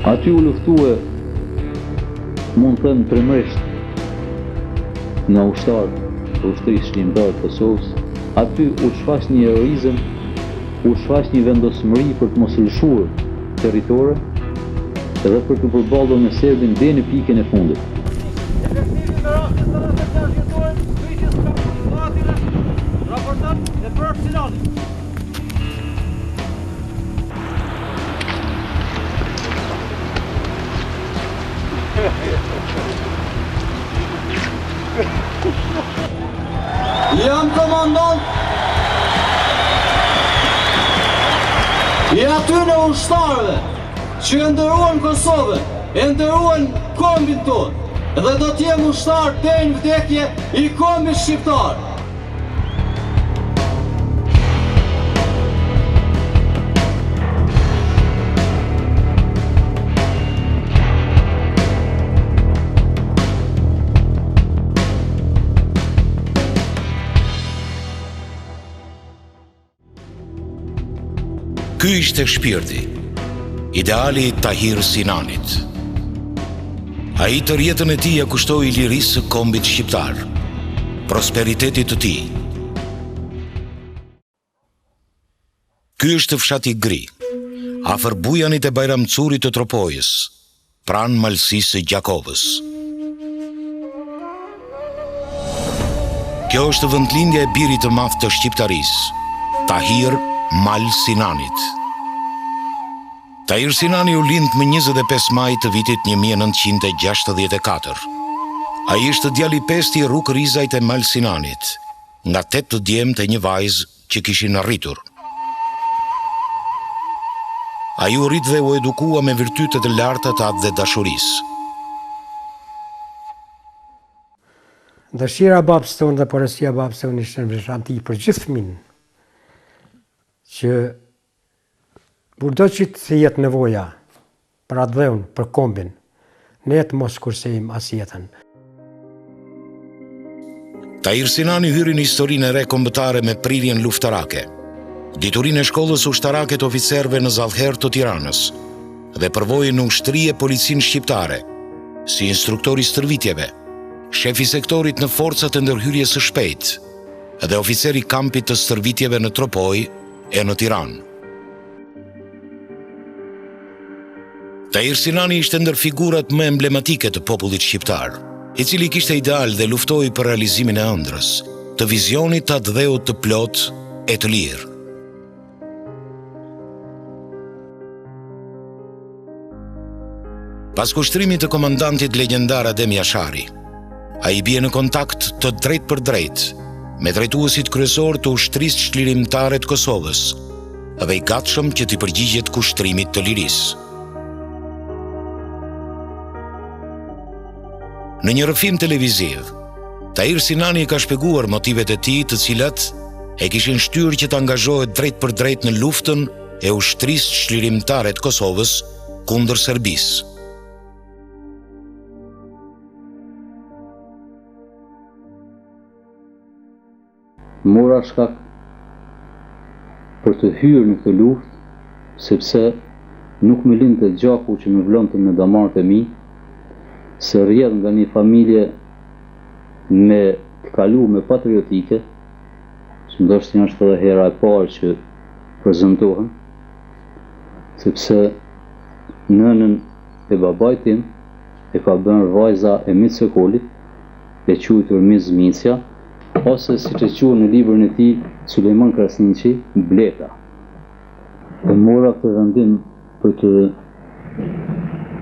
Aty u luftue, mund të them trimërisht, nga ushtarët e Ushtrisë Çlirimtare të Kosovës, aty u shfaq një heroizëm, u shfaq një vendosmëri për të mos lëshuar territore dhe për t'u përballur me serbin deri në pikën e fundit. Efektivi me rastin 36 dhjetorit, pritjes nga raporton Epror Sinani. Jam komandant i atyne ushtarëve që e nderuan Kosovën, e nderuan kombin tonë dhe do të jem ushtar deri në vdekje i kombit shqiptar. Ky ishte shpirti, ideali i Tahir Sinanit. Ai tërë jetën e tij ia kushtoi lirisë së kombit shqiptar, prosperitetit të tij. Ky është fshati Gri, afër Bujanit e Bajram Currit të Tropojës, pranë Malësisë së Gjakovës. Kjo është vendlindja e birit të madh të shqiptarisë, Tahir Mal Sinanit. Tahir Sinani u lind më 25 maj të vitit 1964. Ai është djali i pestë i Rrukë Rizajt e Mal Sinanit, nga tetë djemtë e një vajzë që kishin rritur. Ai u rrit dhe u edukua me virtyte të larta të atdhedashurisë. Dëshira e babës tonë dhe porosia e babës tonë ishte në veçanti për gjithë fëmijën, që kurdo që të jetë nevoja Për atdheun, për kombin, ne të mos kursejmë as jetën. Tahir Sinani hyri në historinë e re kombëtare me prirjen luftarake, diturinë e shkollës ushtarake të oficerëve në Zallher të Tiranës dhe përvojën në ushtri e policinë shqiptare, si instruktor i stërvitjeve, shef i sektorit në forcat e ndërhyrjes së shpejtë dhe oficer i kampit të stërvitjeve në Tropojë e në Tiranë. Tahir Sinani ishte ndër figurat më emblematike të popullit shqiptar, i cili kishte ideal dhe luftoi për realizimin e ëndrrës, të vizionit të atdheut të plotë e të lirë. Pas kushtrimit të komandantit legjendar Adem Jashari, ai bie në kontakt të drejtpërdrejtë me drejtuesit kryesorë të Ushtrisë Çlirimtare të Kosovës dhe i gatshëm që t'i përgjigjet kushtrimit të lirisë. Në një rrëfim televiziv, Tahir Sinani ka shpjeguar motivet e tij të cilat e kishin shtyrë që të angazhohet drejtpërdrejt në luftën e Ushtrisë Çlirimtare të Kosovës kundër Serbisë. Mora shkak për të hyrë në këtë luftë, sepse nuk më linte gjaku që më vlonte në damarët e mi, se rrjedh nga një familje me të kalume patriotike, që ndoshta është edhe hera e parë që prezantohem, sepse nënën e babait tim e ka bërë vajza e Mic Sokolit, e quajtur Miz Micja, ose siç e quan në librin e tij Sulejman Krasniqi, Bleta. E mora këtë vendim për të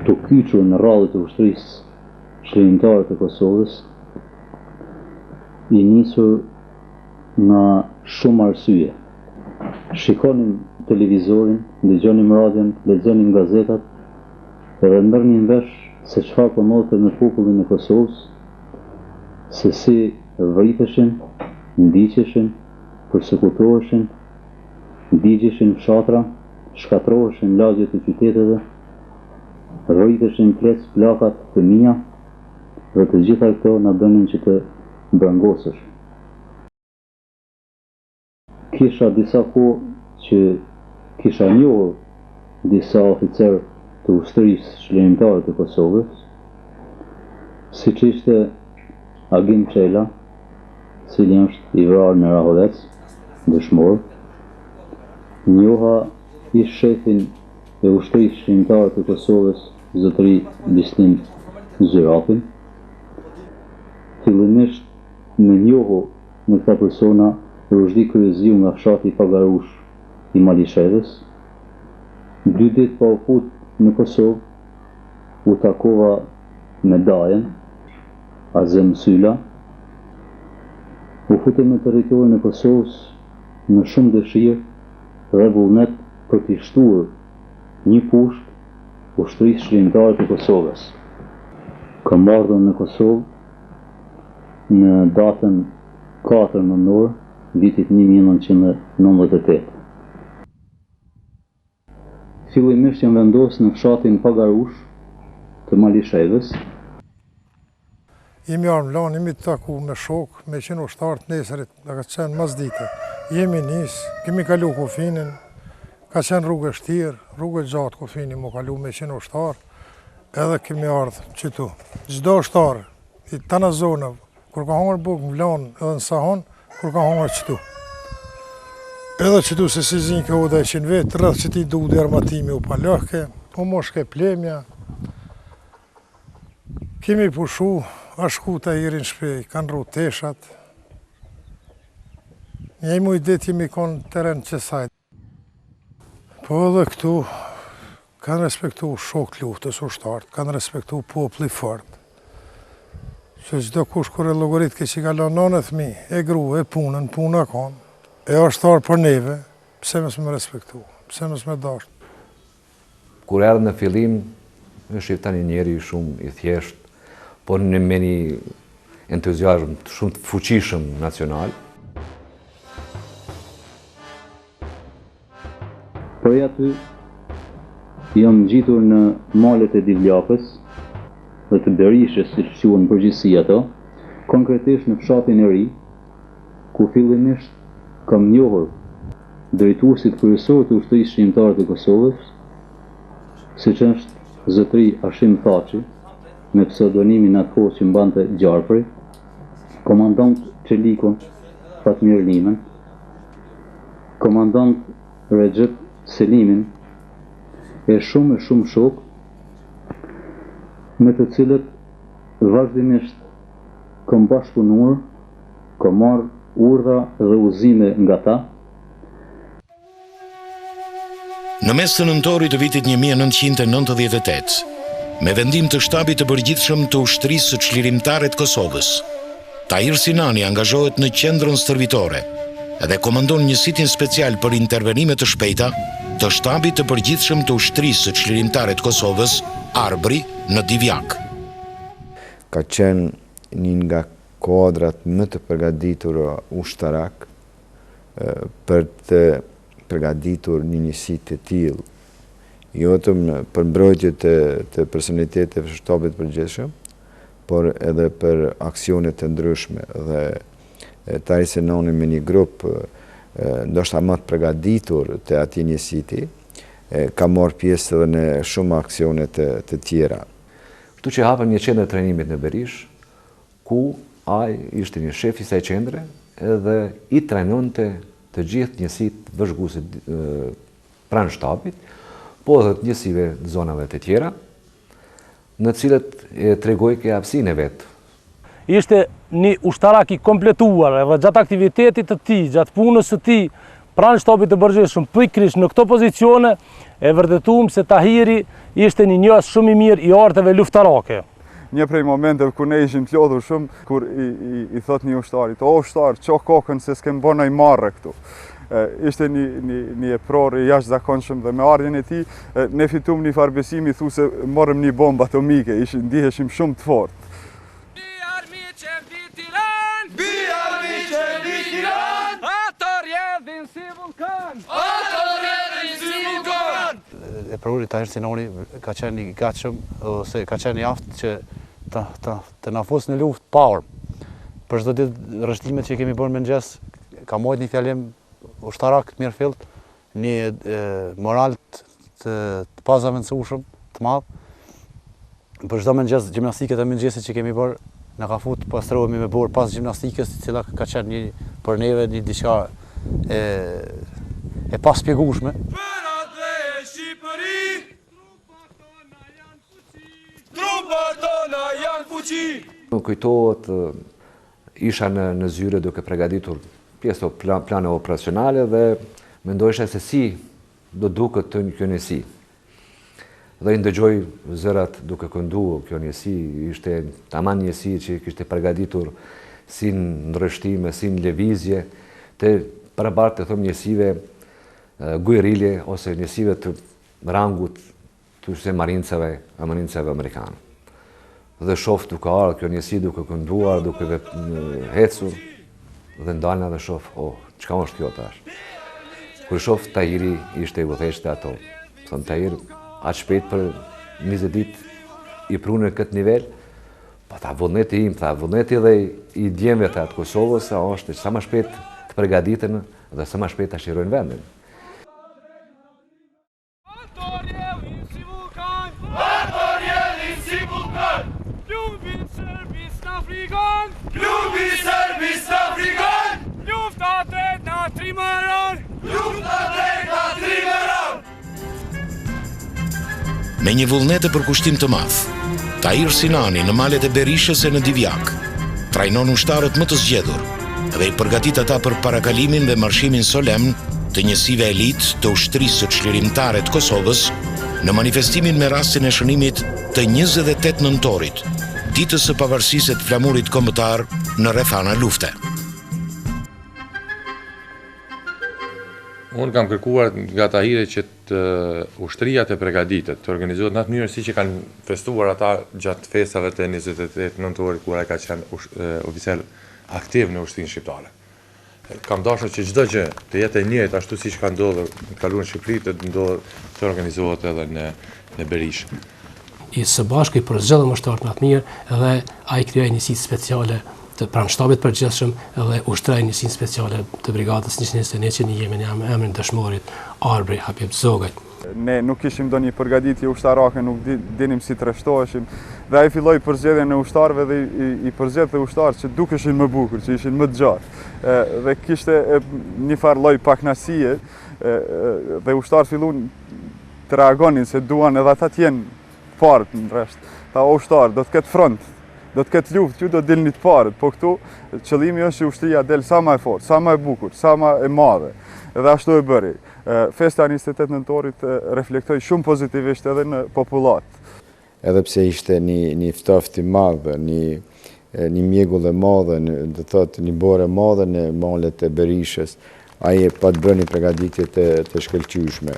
t'u kyçur në radhët e Ushtrisë Çlirimtare të Kosovës, i nisur nga shumë arsye. Shikonim televizorin, dëgjonim radion, lexonim gazetat dhe merrnim vesh se çfarë po ndodhte me popullin e Kosovës, se si vriteshin, ndiqeshin, persekutoheshin, digjeshin fshatra, shkatërroheshin lagjet e qyteteve, vriteshin pleq, plakat, fëmija dhe të gjitha këto na bënin që të brengoseshim. Kisha disa kohë që kisha njohur disa oficerë. të Ushtrisë Çlirimtare të Kosovës, siç ishte Agim Çela, i cili është i vrarë në Rahovec, dëshmor, njoha ish-shefin e Ushtrisë Çlirimtare të Kosovës, zotëri Bislim Zyrapin. Fillimisht më njohu me këta persona Ruzhdi Kryeziu nga fshati Pagarush i Malishevës. Dy ditë pa u fut në Kosovë, u takova me dajën, Azem Syla. U futëm në territorin e Kosovës me shumë dëshirë dhe vullnet për t'i shturë një pushkë Ushtrisë Çlirimtare të Kosovës. Kam ardhur në Kosovë në datën 4 nëntor vitit 1998. Fillimisht jam vendosë në fshatin Pagarush të Malishevës. Jemi ardhë në Lanë, jemi taku me shokë, me qenë ushtarë të nesërit, dhe ka qenë mas dite. Jemi nisë, kemi kalu kufinin, ka qenë rrugë e shtirë, rrugë e gjatë kufini mu kalu me qenë ushtarë, edhe kemi ardhë qitu. Çdo ushtar, i tana zonave, Kur ka hongër bukë në Vlanë edhe në Sahon, kur ka hongër qëtu. Edhe qëtu se si zinke oda e qinë vetë, rreth qëti dudi armatimi u palohke, u moshke plemja, kemi pushu, a shku Tahiri në shpi, kanë rru teshat. Një muj ditë jemi konë teren qësaj. Po edhe këtu kanë respektu shokët luftës, ushtarët, kanë respektu populli fort. Se çdo kush kur e llogarit ke që ka lënë nënë e fëmijë, e gru, e punën, puna kanë, e është arë për neve, pse mos me respektu, pse mos me dashtë. Kur erdh në fillim, është tani njeri shumë i thjeshtë, por në me një entuziazm shumë të fuqishëm nacional. Prej aty jam ngjitur në malet e Divjakës dhe të Berishës, siç quhen në përgjithësi ato, konkretisht në fshatin e ri, ku fillimisht kam njohur drejtuesit kryesorë të Ushtrisë Çlirimtare të Kosovës, siç është zotëri Hashim Thaçi, me pseudonimin në atë kohë që mbante Gjarpri, komandant Çelikun, Fatmir Limën, komandant Rexhep Selimin e shumë e shumë shokë me të cilët vazhdimisht kam bashkëpunuar, kam marrë urdhra dhe udhëzime nga ta. Në mes të nëntorit të vitit 1998, me vendim të Shtabit të Përgjithshëm të Ushtrisë Çlirimtare të Kosovës, Tahir Sinani angazhohet në Qendrën Stërvitore dhe komandon Njësitin Special për Intervenime të Shpejta të Shtabit të Përgjithshëm të Ushtrisë Çlirimtare të Kosovës, Arbri, në Divjakë. Ka qenë një nga kuadrat më të përgatitura ushtarak për të përgatitur një njësi të tillë, jo vetëm për mbrojtje të, të personaliteteve të shtabit përgjithshëm, por edhe për aksione të ndryshme dhe Tahir Sinani me një grup ndoshta më të përgatitur të atij njësiti, ka marrë pjesë edhe në shumë aksione të, të tjera. Kështu që hapëm një qendër trajnimit në Berishë, ku ai ishte një shef i kësaj qendre edhe i trajnonte të gjithë njësitë vëzhguese pranë shtabit, po edhe të njësive të zonave të tjera, në cilët e tregojke aftësinë e vet. Ishte një ushtarak i kompletuar edhe gjatë aktivitetit të tij, gjatë punës së tij, pranë shtabit të përgjithshëm, pikërisht në këto pozicione, e vërtetuam se Tahiri ishte një njohës shumë i mirë i arteve luftarake. Një prej momenteve kur ne ishim të lodhur shumë, kur i, i, i thot një ushtarit, o ushtar, ço kokën se s'kem bo naj marre këtu. Ishte një, një, një epror i jashtëzakonshëm dhe me ardhjen e tij, ne fitum një farë besimi, thu se morëm një bombë atomike, ishim, ndiheshim shumë të fortë. Bi armiqe mbi tiran Bi armiqe mbi tiran Ato rrjedhin si vullkan Ato rrjedhin si vullkan Eprori Tahir Sinani ka qenë i gatshëm ose ka qenë i aftë që të, të, të na fus në luftë pa armë. Për çdo ditë rreshtimet që kemi bërë në mëngjes, ka mbajt një fjalim ushtarak të mirëfillt, një moral të, të pazavendësueshëm, të madh. të madh. Për çdo mëngjes gjimnastikët e mëngjesit që kemi bërë, na ka fut pastrohemi me borë pas gjimnastikës, e cila ka qenë një për neve një diçka e e paspjegueshme. Për atdhe e Shqipëri, trupat tona janë fuqi. Trupat tona janë fuqi. Më kujtohet isha në në zyre duke përgatitur pjesë të plane operacionale dhe mendojsha se si do duket të kjo njësi. Dhe i ndëgjoj zërat duke këndu, kjo njësi ishte taman njësi që kishte përgatitur si në rreshtime, si në lëvizje, të barabartë të thom njësive guerile ose njësive të rangut të se marincave, marincave amerikanë. Dhe shof duke ardhë kjo njësi duke kënduar, duke hecur, dhe ndalna dhe shof, oh, çka është kjo tash? Kur shof Tahiri ishte i udhëheqte ato. Thom Tahir, aq shpejt për 20 ditë i prune në këtë nivel, po tha vullneti im, tha vullneti dhe i djemve tha të Kosovës, sa është sa më shpejt të përgatiten dhe sa më shpejt ta çlirojnë vendin. Me një vullnet e përkushtim të madh, Tahir Sinani në malet e Berishës e në Divjakë, trajnon ushtarët më të zgjedhur dhe i përgatit ata për parakalimin dhe marshimin solemn të njësive elitë të Ushtrisë Çlirimtare të Kosovës në manifestimin me rastin e shënimit të 28 nëntorit, ditës së pavarësisë e të flamurit kombëtar në rrethana lufte. Unë kam kërkuar nga Tahiri që të ushtria të pregaditet, të organizohet në atë mënyrë siç e kanë festuar ata gjatë festave të 28 nëntorit kur ai ka qenë oficer aktiv në ushtrinë shqiptare. Kam dashur që çdo gjë të jetë e njëjtë ashtu siç ka ndodhur në të kaluarën në Shqipëri, të ndodhë të organizohet edhe në në Berishë. I së bashku i përzgjodhëm ushtarët më të mirë dhe ai krijoi njësitë speciale të pranë shtabit të përgjithshëm dhe ushtroi njësinë speciale të brigadës 121 që njihemi me emrin dëshmorit Arbri Habib Zogaj. Ne nuk kishim ndonjë përgatitje ushtarake, nuk dinim si të rreshtoheshim. Dhe ai filloi përzgjedhjen e ushtarëve dhe i, i përzgjedhte ushtarë që dukeshin më bukur, që ishin më të gjatë. Dhe kishte një farë lloj pakënaqësie dhe ushtarët filluan të reagonin se duan edhe ata të jenë të parët në rresht. Tha o ushtarë, do të ketë front, do të ketë luftë, ju do të dilni të parët, po këtu qëllimi është që ushtria del sa më e fortë, sa më e bukur, sa më e madhe. Dhe ashtu e bëri. Festa e 28 nëntorit reflektoi shumë pozitivisht edhe në popullatë. Edhe pse ishte një një ftoft i madh, një një mjegull e madhe, do të thotë një borë e madhe në malet e Berishës, ai e pat bërë një përgatitje të të shkëlqyeshme.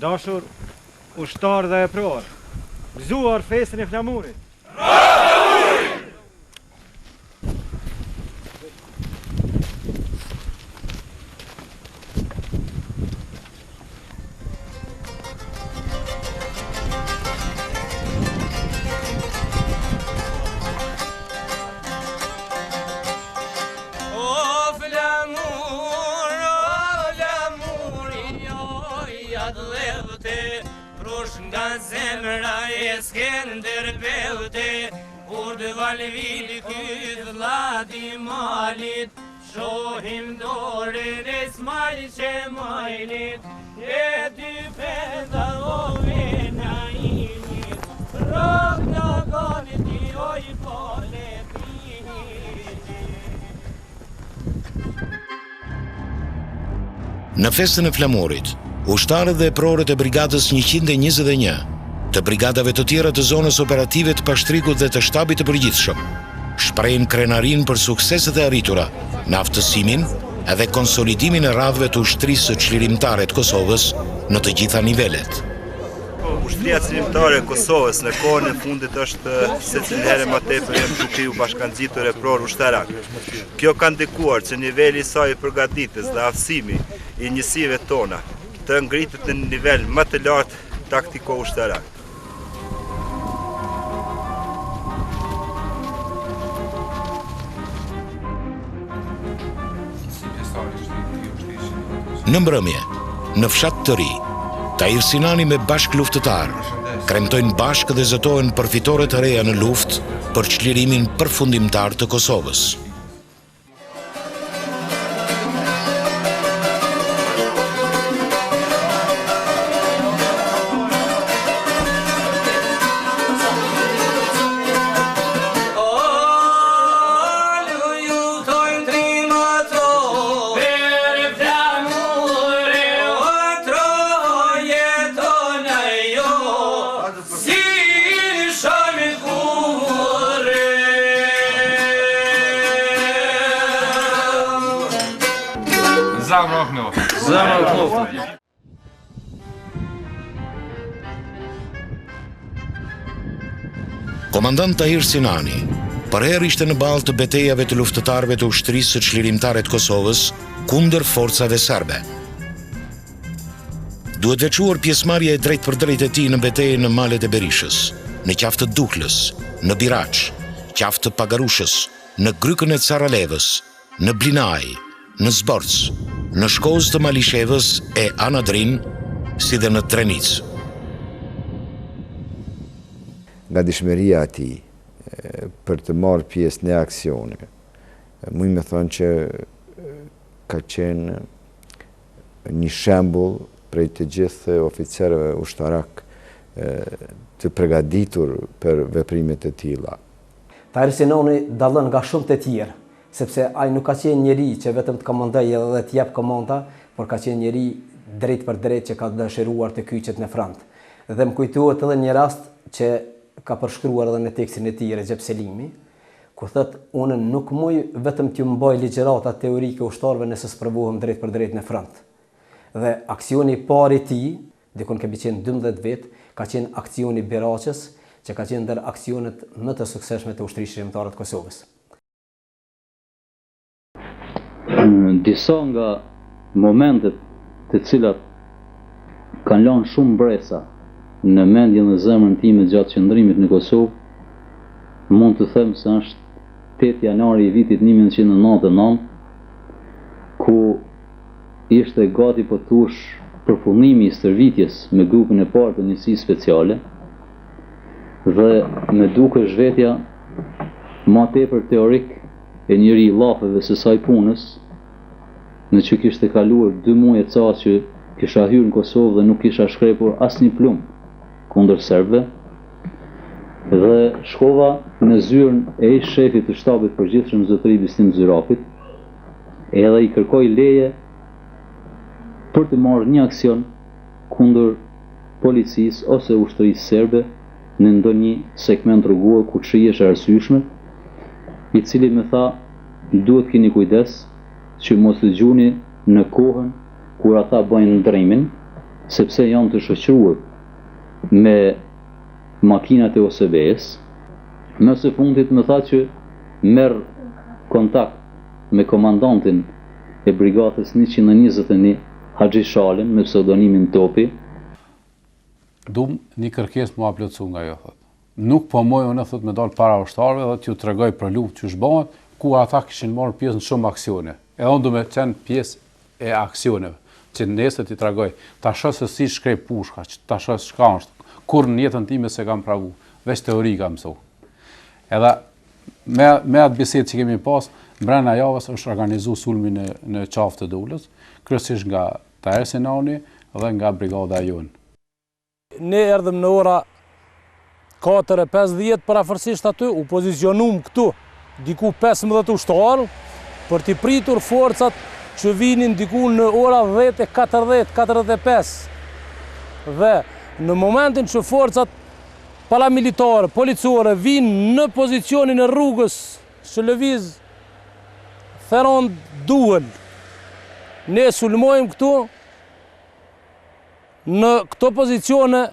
Dashur ushtarë dhe eprorë, gëzuar festën e flamurit! Në festën e flamurit, ushtarët dhe eprorët e Brigadës 121, të brigadave të tjera të zonës operative të Pashtrikut dhe të Shtabit të Përgjithshëm, shprehin krenarinë për sukseset e arritura në aftësimin. dhe konsolidimin e radhëve të Ushtrisë Çlirimtare të Kosovës në të gjitha nivelet. Ushtria Çlirimtare e Kosovës në kohën e fundit është secilën herë më tepër jemi duke iu bashkangjitur eprorë ushtarak. Kjo ka ndikuar që niveli i saj i përgatitjes dhe aftësimi i njësive tona të ngritet në nivel më të lartë taktiko-ushtarak. Në mbrëmje, në fshat të ri, Tahir Sinani me bashkëluftëtarë, kremtojnë bashkë dhe zotohen për fitore të reja në luftë për çlirimin përfundimtar të Kosovës. Komandant Tahir Sinani, përherë ishte në ballë të betejave të luftëtarëve të Ushtrisë Çlirimtare të Kosovës kundër forcave serbe. Duhet veçuar pjesëmarrja e drejtpërdrejtë e tij në betejën në malet e Berishës, në Qafë të Duhlës, në Biraç, Qafë të Pagarushës, në Grykën e Carralevës, në Blinajë, në Zborc, në Shkozë të Malishevës e Anadrin, si dhe në Drenicë. Gatishmëria e tij për të marrë pjesë në aksione, muj me thonë që ka qenë një shembull prej të gjithë oficerëve ushtarak të përgatitur për veprime të tilla. Tahir Sinani dallon nga shumë të tjerë, sepse ai nuk ka qenë njeri që vetëm të komandojë dhe të jep komanda, por ka qenë njeri drejtpërdrejt që ka dëshiruar të kyçet në front. Dhe më kujtohet edhe një rast që ka përshkruar edhe në tekstin e tij Rexhep Selimi, ku thotë unë nuk muj vetëm t'ju mbaj ligjërata teorike ushtarëve nëse s'provohem drejtpërdrejt në front. Dhe aksioni i parë i tij, dikun kemi qenë 12 vetë, ka qenë aksioni i Biraçës, që ka qenë ndër aksionet më të suksesshme të Ushtrisë Çlirimtare të Kosovës. Disa nga momentet të cilat kanë lanë shumë mbresa në mendjen dhe zemrën time gjatë qëndrimit në Kosovë, mund të them se është 8 janari i vitit 1999, ku ishte gati po thush përfundimi i stërvitjes me grupin e parë të njësisë speciale dhe me dukesh vetja ma tepër teorik e njeri i llafeve se sa i punës, meqë kishte kaluar dy muaj e ca që kisha hyrë në Kosovë dhe nuk kisha shkrepur asnjë plumb kundër serbëve, dhe shkova në zyrën e ish shefit të shtabit të përgjithshëm zotëri Bislim Zyrapit, edhe i kërkoj leje për të marrë një aksion kundër policisë ose ushtrisë serbe në ndonjë segment rrugor ku të jesh e arsyeshme, i cili më tha duhet kini kujdes që mos të gjuni në kohën kur ata bëjnë ndrrimin, sepse janë të shoqëruar me makinat e OSBE-së. Më së fundit më tha që merr kontakt me komandantin e brigadës 121 Haxhi Shalën me pseudonimin Topi. Du një kërkesë me ua plotësu nga ju, thotë. Nuk po muj unë, thotë, me dalë para ushtarëve dhe t'ju tregoj për luftë qysh bëhet, ku ata kishin marrë pjesë në shumë aksione. Edhe unë du me qenë pjesë e aksioneve, që nesër t'i tregoj, ta shoh se si shkrep pushka, që ta shoh çka është. Kurrë në jetën time s'e kam provu, veç teori kam mësu. Edhe me, me atë bisedë që kemi pas, mbrenda javës është organizu sulmi në, në qafë të Duhlës, kryesisht nga Tahir Sinani dhe nga brigada jonë. Ne erdhëm në ora 4:50 përafërsisht aty, u pozicionum këtu, diku 15 ushtarë, për t'i pritur forcat që vinin diku në ora 10:40, 45. Dhe në momentin që forcat paramilitare, policore, vinë në pozicionin e rrugës që lëviz Therandë Duhël. Ne sulmojmë këtu në këto pozicione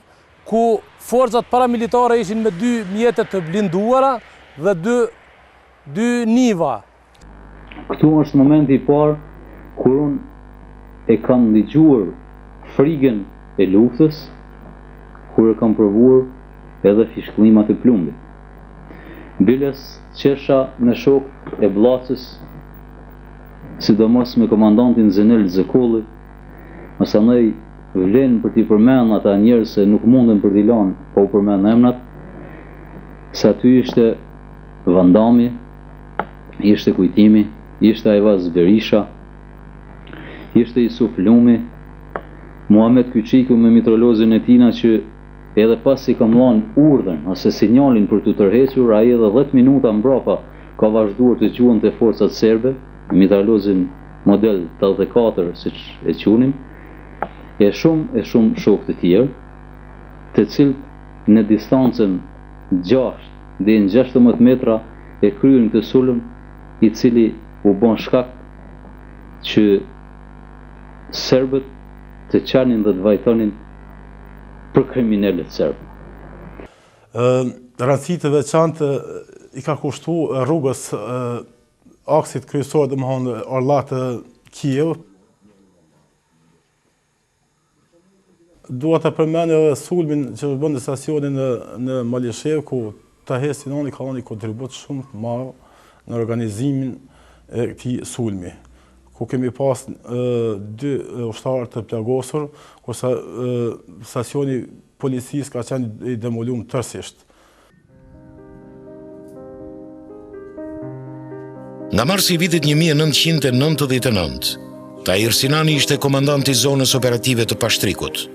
ku forcat paramilitare ishin me dy mjete të blinduara dhe dy dy niva. Këtu është momenti i parë kur unë e kam ndigjuar frigën e luftës, kur e kam provuar edhe fishkëllimat e plumbit. Biles qesha me shokët e Bllacës, sidomos me komandantin Zenel Zekolli, masanej vlen për t'i përmend ata njerëz se nuk mundem për t'i lanë pa u përmend emrat, se aty ishte Vandami, ishte Kujtimi, ishte Ajvaz Berisha, ishte Isuf Lumi, Muhamet Kyçiku me mitralozin e tina që edhe pasi kam dhanë urdhrin ose sinjalin për t'u tërhequr, ai edhe 10 minuta mbrapa ka vazhduar të gjuante forcat serbe, mitralozin model 84 siç e qunim, e shumë e shumë shokë të tjerë, të cilët në distancën 6 deri në 16 metra e kryen këtë sulm i cili u bë shkak që serbët të qanin dhe të vajtonin për kriminelët serbë. Rëndësi të veçantë i ka kushtu rrugës aksit kryesor, domethonë Orlat Kijevë. Dua të përmend edhe sulmin që është bërë në stacionin në në Malishevë ku Tahir Sinani ka dhënë një kontribut shumë të madh në organizimin e këtij sulmi, ku kemi pas dy ushtarë të plagosur, kurse stacioni i policisë ka qenë i demolum tërësisht. Nga marsi i vitit 1999, Tahir Sinani ishte komandant i zonës operative të Pashtrikut.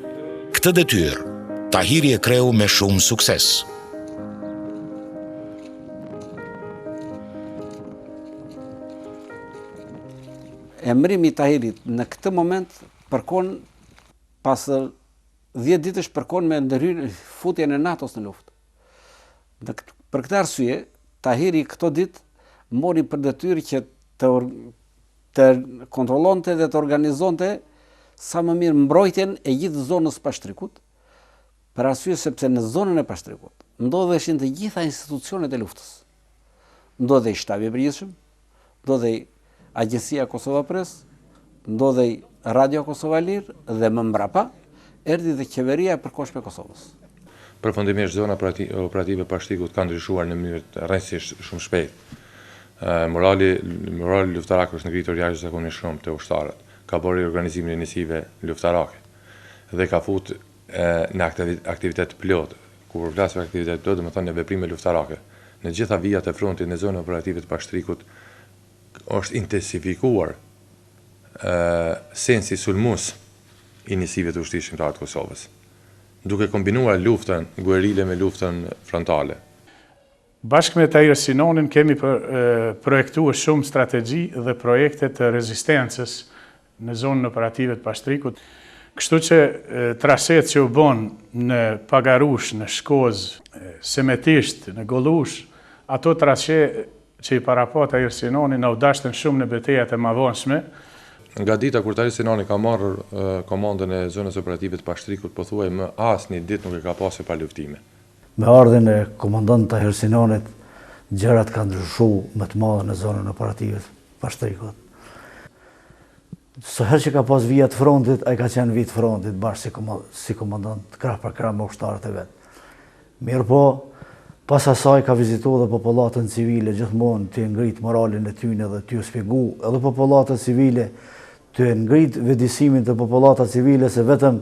Këtë detyrë, Tahiri e kreu me shumë sukses. Emërimi i Tahirit në këtë moment përkon pas 10 ditësh përkon me ndërhyrjen futjen e NATO-s në luftë. Në këtë, për këtë arsye, Tahiri këto ditë mori për detyrë që të të kontrollonte dhe të organizonte sa më mirë mbrojtjen e gjithë zonës Pashtrikut, për arsye sepse në zonën e Pashtrikut ndodheshin të gjitha institucionet e luftës. Ndodhej shtabi i përgjithshëm, ndodhej Agjencia Kosova Press, ndodhej Radio Kosova e Lirë dhe më mbrapa erdhi dhe Qeveria e Përkohshme e Kosovës. Përfundimisht zona operative e Pashtrikut ka ndryshuar në mënyrë rrënjësisht shumë shpejt. Morali morali luftarak është ngritur jashtëzakonisht shumë te ushtarët. Ka bërë riorganizimin e njësive luftarake dhe ka fut në aktivitet të plotë. Kur po flas për aktivitet të plotë, domethënë në veprime luftarake. Në gjitha vijat e frontit në zonën operative të Pashtrikut është intensifikuar sensi sulmues i njësive të Ushtrisë Çlirimtare të Kosovës, duke kombinuar luftën guerile me luftën frontale. Bashkë me Tahir Sinanin kemi projektuar shumë strategji dhe projekte të rezistencës në zonën operative të Pashtrikut. Kështu që trasetë që u bonë në Pagarush, në Shkozë, Semetisht, në Gollush, ato trase që i parapa Tahir Sinani na u dashtën shumë në betejat e mavonshme. Nga dita kur Tahir Sinani ka marrë komandën e zonës operative të Pashtrikut, pothuaj më asnjë ditë nuk e ka pasur pa luftime. Me ardhjen e komandant Tahir Sinanit, gjërat kanë ndryshu me të madhe në zonën operative të Pashtrikut. Sa herë që ka pas vija të frontit, ai ka qenë në vijë të frontit, bashkë si, si komandant krah për krah me ushtarët e vet. Mirëpo, pas asaj ka vizitu edhe popullatën civile, gjithmonë tu e ngrit moralin e tyne dhe tu spjegu edhe popullatën civile, tu e ngrit vetëdijësimin te popullata civile se vetëm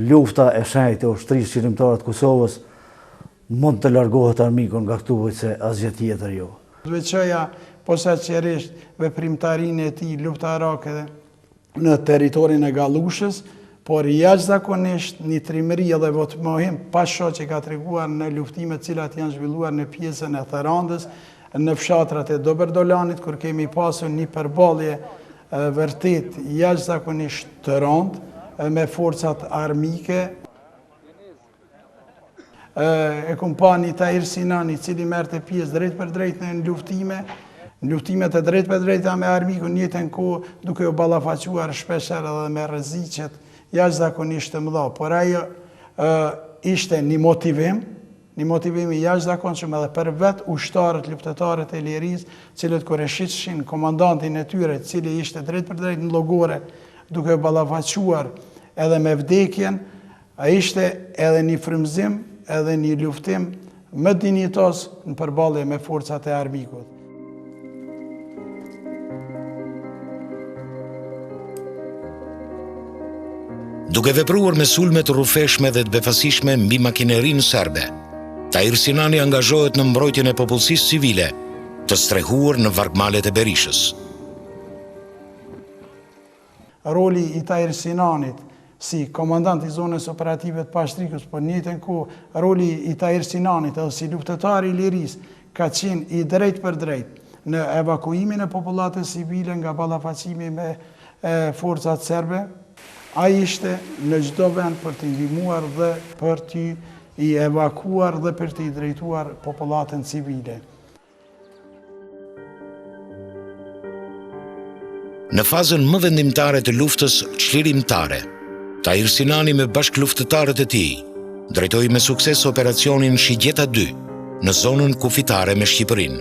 lufta e shenjtë e ushtrisë çlirimtare të Kosovës mund të largohet armiku nga këtu veçse asgjë tjetër jo. Veçoja posaçërisht veprimtarinë e tij luftarake në territorin e Gallushës, por jashtëzakonisht një trimëri edhe vetëmohim pa shoq që ka treguar në luftimet të cilat janë zhvilluar në pjesën e Therandës, në fshatrat e Dobërdolanit, kur kemi pasur një përballje vërtet jashtëzakonisht të rëndë me forcat armike. E kom pa një Tahir Sinan i cili merrte pjesë drejtpërdrejt në luftime. Në luftimet e drejtpërdrejta me armikun, në njëjtën kohë duke u ballafaquar shpeshherë edhe me rreziqet jashtëzakonisht të mëdha, por ajo ishte një motivim, një motivim i jashtëzakonshëm edhe për vetë ushtarët, luftëtarët e lirisë, të cilët kur e shihshin komandantin e tyre, i cili ishte drejtpërdrejt në llogore, duke u ballafaquar edhe me vdekjen, Ai ishte edhe një frymëzim edhe një luftim më dinjitoz në përballje me forcat e armikut. Duke vepruar me sulme të rrufeshme dhe të befasishme mbi makinerinë serbe, Tahir Sinani angazhohet në mbrojtjen e popullsisë civile të strehuar në vargmalet e Berishës. Roli i Tahir Sinanit si komandant i zonës operative të Pashtrikut, por në njëjtën kohë roli i Tahir Sinanit edhe si luftëtar i lirisë ka qenë i drejtpërdrejtë në evakuimin e popullatës civile nga ballafaqimi me forcat serbe. Ai ishte në çdo vend për t'i ndihmuar dhe për t'i evakuar dhe për t'i drejtuar popullatën civile. Në fazën më vendimtare të luftës çlirimtare, Tahir Sinani me bashkëluftëtarët e tij drejtoi me sukses operacionin Shigjeta 2 në zonën kufitare me Shqipërinë.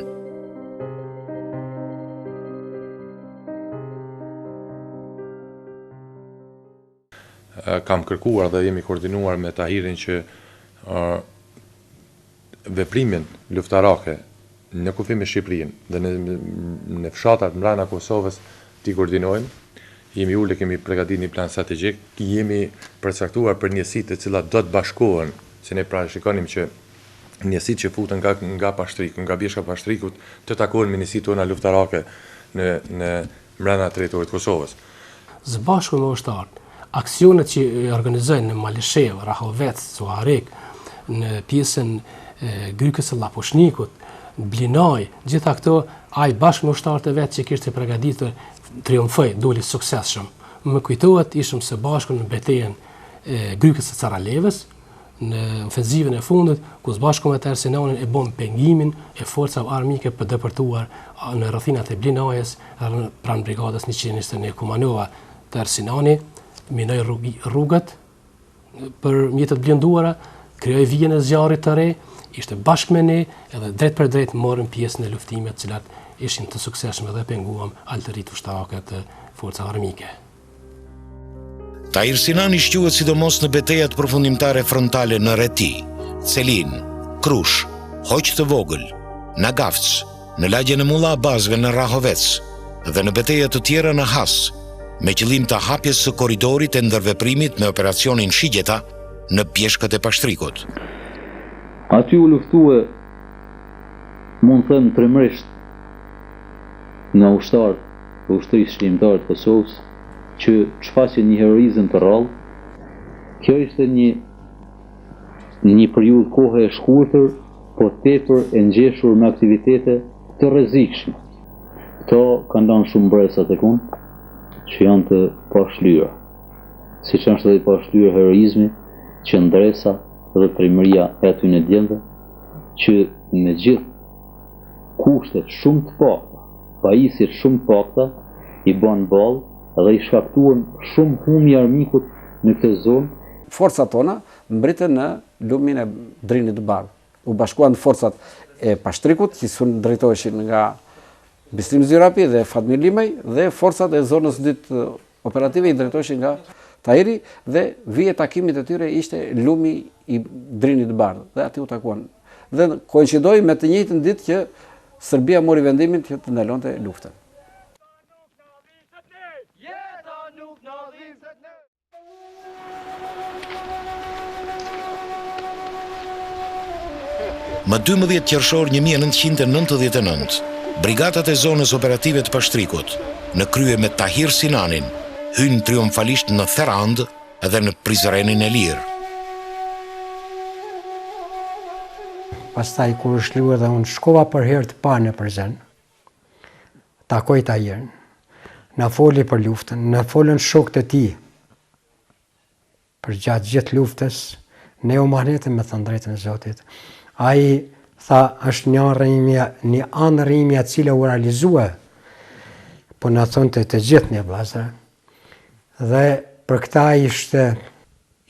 Kam kërkuar dhe jemi koordinuar me Tahirin që veprimin luftarake në kufi me Shqipërinë dhe në në fshatrat mbrenda Kosovës t'i koordinojmë. Jemi ulë, kemi përgatitur një plan strategjik, jemi përcaktuar për njësitë të cilat do të bashkohen, se ne parashikonim që njësitë që futen nga nga Pashtriku, nga Bjeshka e Pashtrikut, të takohen me njësitë tona luftarake në në mbrenda territorit të Kosovës. Së bashku me ushtarët, aksionet që i organizoi në Malishevë, Rahovec, Suharekë, në pjesën e Grykës së Llapushnikut, në Blinaj, gjitha këto, ai bashkë me ushtarët e vet që kishte përgatitur, triumfoi, doli suksesshëm. Më kujtohet, ishim së bashku në betejën e Grykës së Carralevës, në ofenzivën e fundit, ku së bashku me Tahir Sinanin e bëmë pengimin e forcave armike për depërtuar në rrethinat e Blinajës pranë brigadës 121 Kumanova. Tahir Sinani minoi rrugët për mjetet e blinduara, krijoi vijën e zjarrit të re, ishte bashkë me ne edhe drejtpërdrejt morëm pjesë në luftimet të cilat ishin të suksesshme dhe penguam artileritë ushtarake të forcave armike. Tahir Sinani shquhet sidomos në betejat përfundimtare frontale në Reti, Celinë, Krushë, Hoqë të Vogël, Nagavc, në lagjen e Mulla Abazëve në Rahovec dhe në beteja të tjera në Has, me qëllim të hapjes së korridorit e ndërveprimit me operacionin Shigjeta në Bjeshkët e Pashtrikut. Aty u luftue, mund të them trimërisht, nga ushtarët e Ushtrisë Çlirimtare të Kosovës që shfaqën një heroizëm të rrallë. Kjo ishte një një periudhë kohe e shkurtër, po tepër e ngjeshur me aktivitete të rrezikshme. Këto kanë lënë shumë mbresa tek unë, që janë të pashlyera. Siç është edhe i pashlyer heroizmi, qëndresa dhe trimëria e atyne djemve, që me gjithë kushtet shumë të pakta, pajisjet shumë të pakta, i banë ballë dhe i shkaktuan shumë humje armikut në këtë zonë. Forcat tona mbërritën në lumin e Drinit të Bardhë. U bashkuan forcat e Pashtrikut, që sun drejtoheshin nga Bislim Zyrapi dhe Fatmir Limaj dhe forcat e zonës së dytë operative i drejtoheshin nga Tahiri dhe vija e takimit të tyre ishte lumi i Drinit të Bardhë dhe aty u takuan. Dhe koincidoi me të njëjtën ditë që Serbia mori vendimin që të ndalonte luftën. Më 12 qershor 1999, brigatat e zonës operative të Pashtrikut, në krye me Tahir Sinanin, hynë triumfalisht në Therandë dhe në Prizrenin e lirë. Pastaj kur u çlirua dhe unë shkova për herë të parë në Prizren, takoj Tahirin, na foli për luftën, na folën shokët e tij përgjatë gjithë luftës, ne u mahnitëm me thënë drejtën e Zotit. Ai Tha, është një ëndërr imja, një ëndërr imja e cila u realizua. Po na thonte të gjithë ne vëllazër. Dhe për këta ishte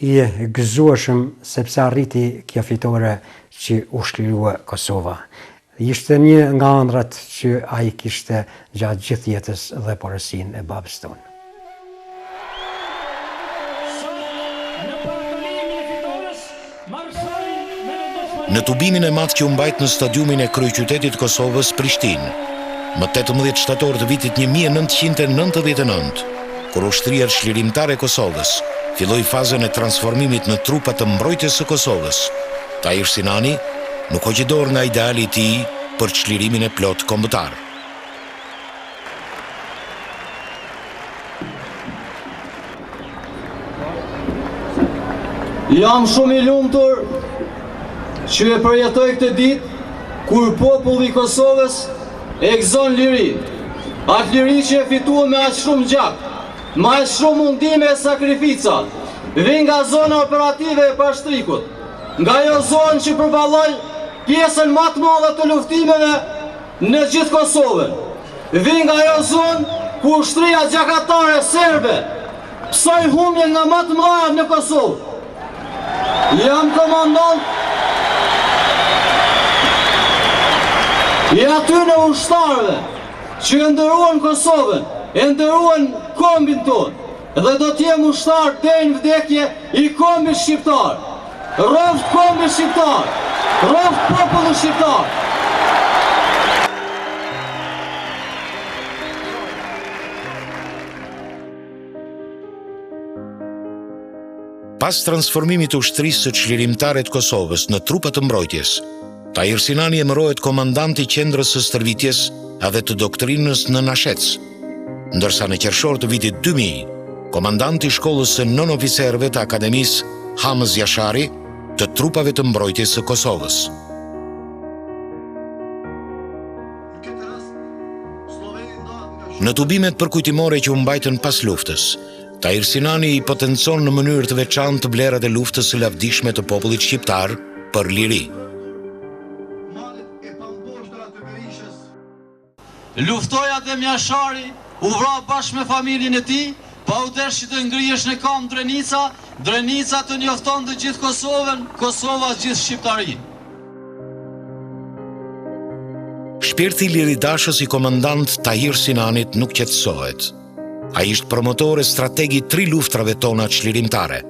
i gëzueshëm sepse arriti kjo fitore që u çlirua Kosova. Ishte një nga ëndrrat që ai kishte gjatë gjithë jetës dhe porosinë e babës tonë. Në tubimin e madh që u mbajt në stadiumin e kryeqytetit të Kosovës, Prishtinë, më 18 shtator të vitit 1999, kur Ushtria Çlirimtare e Kosovës filloi fazën e transformimit në trupa të mbrojtjes së Kosovës, Tahir Sinani nuk hoqi dorë nga ideali i tij për çlirimin e plotë kombëtar. Jam shumë i lumtur që e përjetoj këtë ditë kur populli i Kosovës e gëzon lirinë. Atë liri që e fituam me aq shumë gjak, me aq shumë mundime e sakrifica, vij nga zona operative e Pashtrikut, nga ajo zonë që përballoi pjesën ma të madhe të luftimeve Në gjithë Kosovën, vij nga ajo zonë ku ushtria gjakatare serbe pësoi humbje nga ma të mëdhajat në Kosovë. Jam komandant i atyne ushtarëve që e nderuan Kosovën, e nderuan kombin tonë dhe do të jem ushtar deri në vdekje i kombit shqiptar. Rroftë kombi shqiptar! Rroftë populli shqiptar! Pas transformimit të Ushtrisë Çlirimtare të Kosovës në trupa të mbrojtjes, Tahir Sinani emërohet komandant i Qendrës së Stërvitjes dhe të Doktrinës në Nashec. Ndërsa në qershor të vitit 2000, komandant i shkollës së nënoficerëve të Akademisë Hamëz Jashari të Trupave të Mbrojtjes së Kosovës. Në tubimet përkujtimore që u mbajtën pas luftës, Tahir Sinani i potencon në mënyrë të veçantë vlerat e luftës së lavdishme të popullit shqiptar për liri. Luftoi Adem Jashari, u vra bashkë me familjen e tij, pa u desh që të ngrihesh në kamë Drenica, Drenica të njoftonte gjithë Kosovën, Kosova gjithë shqiptarinë. Shpirti liridashës i komandant Tahir Sinanit nuk qetësohet. Ai është promotor e strateg i tri luftrave tona çlirimtare.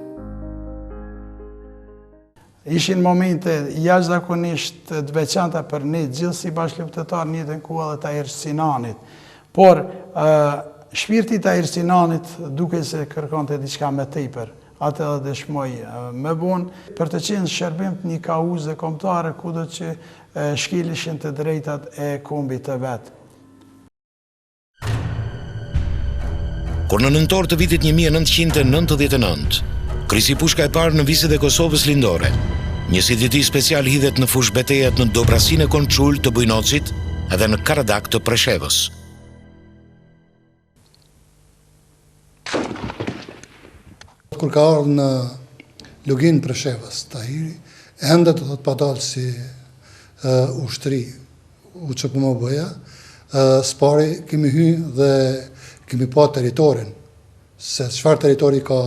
Ishin momente jashtëzakonisht të veçanta për ne gjithë si bashkëluftëtarë në njëjtën kohë edhe Tahir Sinanit. Por, shpirti i Tahir Sinanit dukej se kërkonte diçka më tepër. Atë edhe dëshmoi më vonë, për të qenë në shërbim të një kauze kombëtare kudo që shkelishin të drejtat e kombit të vet. Kur në nëntor të vitit 1999, krisi pushka e parë në viset e Kosovës Lindore, njësiti i tij special hidhet në fushëbetejat në Dobrasin e Konçul të Bujnocit dhe në Karadak të Preshevës. Kur ka ardhë në Luginë Preshevës, Tahiri, ende do thotë pa dalë si ushtri, UÇPMB-ja, s'pari kemi hy dhe kemi pa territorin, se çfarë territori ka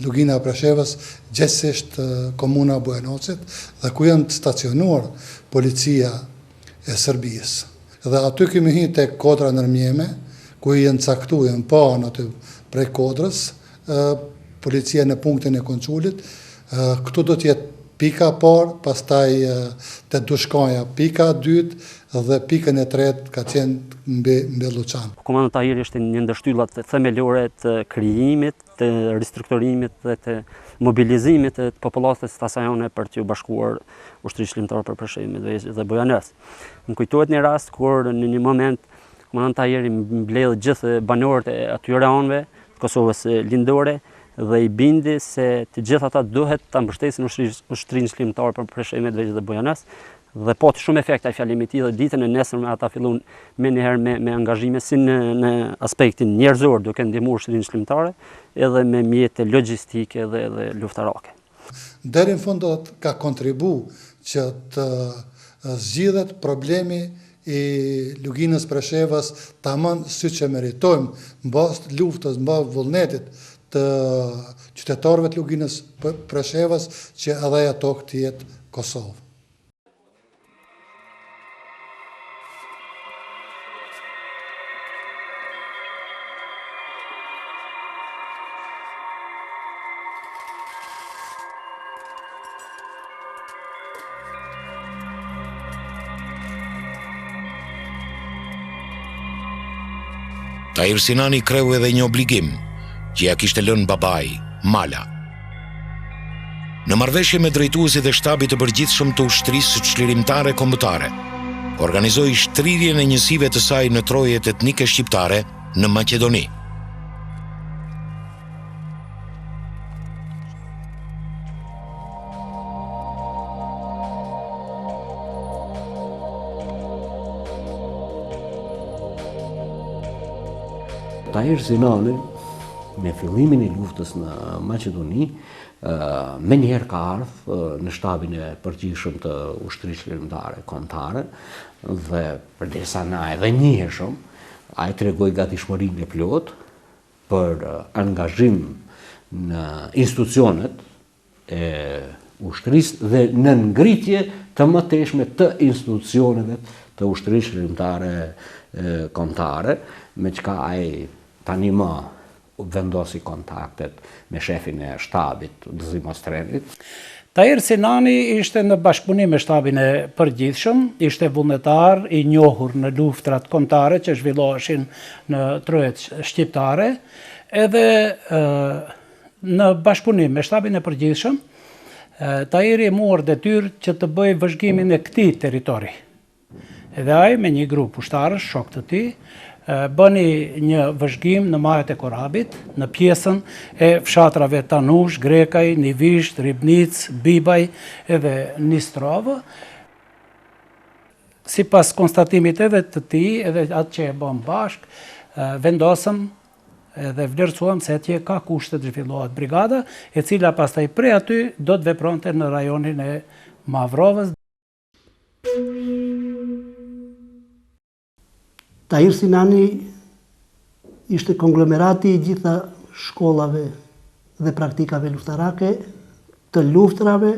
Lugina e Preshevës, gjegjësisht komuna e Bujanocit, dhe ku janë të stacionuar policia e Serbisë. Dhe aty kemi hy te kodra Nërmjeme, ku janë caktu, janë pa aty prej kodrës, policia në punktin e Konçulit, këtu do të jetë pika e parë, pastaj te Dushkaja pika e dytë dhe pikën e tretë ka qenë mbi mbi Lluçan. Komandant Tahiri ishte një ndër shtyllat themelore të krijimit, të ristrukturimit dhe të mobilizimit të popullatës të asaj ane për t'iu bashkuar Ushtrisë Çlirimtare për Preshevë, Medvegjë dhe Bujanoc. Më kujtohet një rast kur në një moment komandant Tahiri mbledh gjithë banorët e atyre anëve të Kosovës Lindore dhe i bindi se të gjithë ata duhet ta mbështesin ushtrinë çlirimtare për Preshevë, Medvegjë dhe Bujanoc dhe pati shumë efekt ai fjalimi i tij dhe ditën e nesërme ata filluan menjëherë me me angazhime si në në aspektin njerëzor duke ndihmuar ushtrinë çlirimtare edhe me mjete logjistike dhe dhe luftarake. Deri në fund do të ka kontribu që të zgjidhet problemi i Luginës Preshevës tamam siç e meritojmë në bazë të luftës, në bazë vullnetit të qytetarëve të Luginës Preshevës që edhe ajo tokë të jetë Kosovë. Tahir Sinani kreu edhe një obligim që ia kishte lënë babai, Mala. Në marrëveshje me drejtuesit e Shtabit të Përgjithshëm të Ushtrisë Çlirimtare Kombëtare, organizoi shtrirjen e njësive të saj në trojet etnike shqiptare në Maqedoni. Tahir Sinani me fillimin e luftës në Maqedoni, menjëherë ka ardhë në shtabin e përgjithshëm të Ushtrisë Çlirimtare Kombëtare dhe përderisa na edhe njiheshëm, ai tregoi gatishmërinë e plotë për angazhim në institucionet e ushtrisë dhe në ngritje të mëtejshme të institucioneve të ushtrisë çlirimtare kombëtare, me çka ai tani më vendosi kontaktet me shefin e shtabit, Gëzim Ostrenit. Tahir Sinani ishte në bashkëpunim me Shtabin e Përgjithshëm, ishte vullnetar i njohur në luftrat kombëtare që zhvilloheshin në trojet shqiptare, edhe në bashkëpunim me Shtabin e Përgjithshëm, Tahiri e mori detyrë që të bëjë vëzhgimin e këtij territori. Edhe ai me një grup ushtarësh, shokë të tij, bëni një vëzhgim në majat e Korabit, në pjesën e fshatrave Tanush, Grekaj, Nivisht, Ribnicë, Bibaj edhe Nistrovë. Sipas konstatimit edhe të tij, edhe atë që e bëmë bashkë, vendosëm edhe vlerësuam se atje ka kushte të zhvillohet brigada, e cila pastaj prej aty do të vepronte në rajonin e Mavrovës. Tahir Sinani ishte konglomerati i gjitha shkollave dhe praktikave luftarake të luftërave